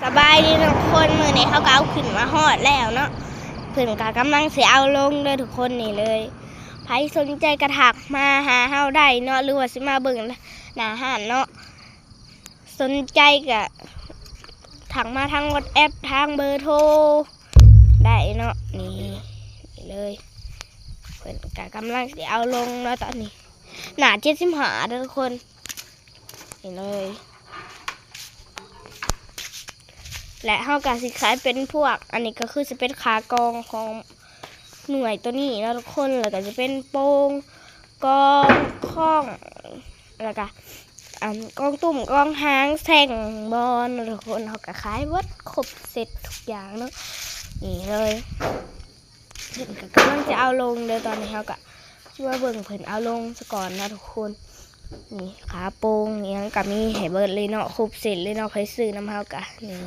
ສະບາຍດີທຸກຄົນ ມື້ນີ້ເຮົາກໍເອົາຂຶ້ນມາຮອດແລ້ວເນາະ ເພິ່ນກໍກຳລັງຊິເອົາລົງເດີທຸກຄົນ ນີ້ເລີຍ ໃຜສົນໃຈກໍທັກມາຫາເຮົາໄດ້ເນາະ ຫຼືວ່າຊິມາເບິ່ງໜ້າຮ້ານເນາະ ສົນໃຈກໍທັກມາທາງ WhatsApp ທາງເບີໂທໄດ້ເນາະ ນີ້ເລີຍ ເພິ່ນກໍກຳລັງຊິເອົາລົງເນາະຕອນນີ້ ໜ້າເຈັດສິບຫ້າເດີທຸກຄົນ ນີ້ເລີຍ ແລະເຮົາກໍຊິຂາຍເປັນພວກ ອັນນີ້ກໍຄືຊິເປັນຂາກອງຂອງໜ່ວຍໂຕນີ້ເນາະທຸກຄົນ ແລ້ວກໍຈະເປັນໂປ່ງ ກອງ ຄ້ອງ ແລ້ວກໍອັນກອງຕຸ້ມ ກອງຫາງ ແຊງ ບອນເນາະທຸກຄົນ ເຮົາກໍຂາຍເບິດຄົບເຊັດທຸກຢ່າງເນາະ ນີ້ເລີຍ ເພິ່ນກໍກຳລັງຈະເອົາລົງເດີ ຕອນນີ້ເຮົາກໍຊິມາເບິ່ງເພິ່ນເອົາລົງສະກ່ອນເນາະທຸກຄົນ ນີ້ຂາໂປ່ງອີ່ຫຍັງກໍມີໃຫ້ເບິດເລີຍເນາະ ຄົບເຊັດເລີຍເນາະ ໃຜຊື້ນຳເຮົາກໍນີ້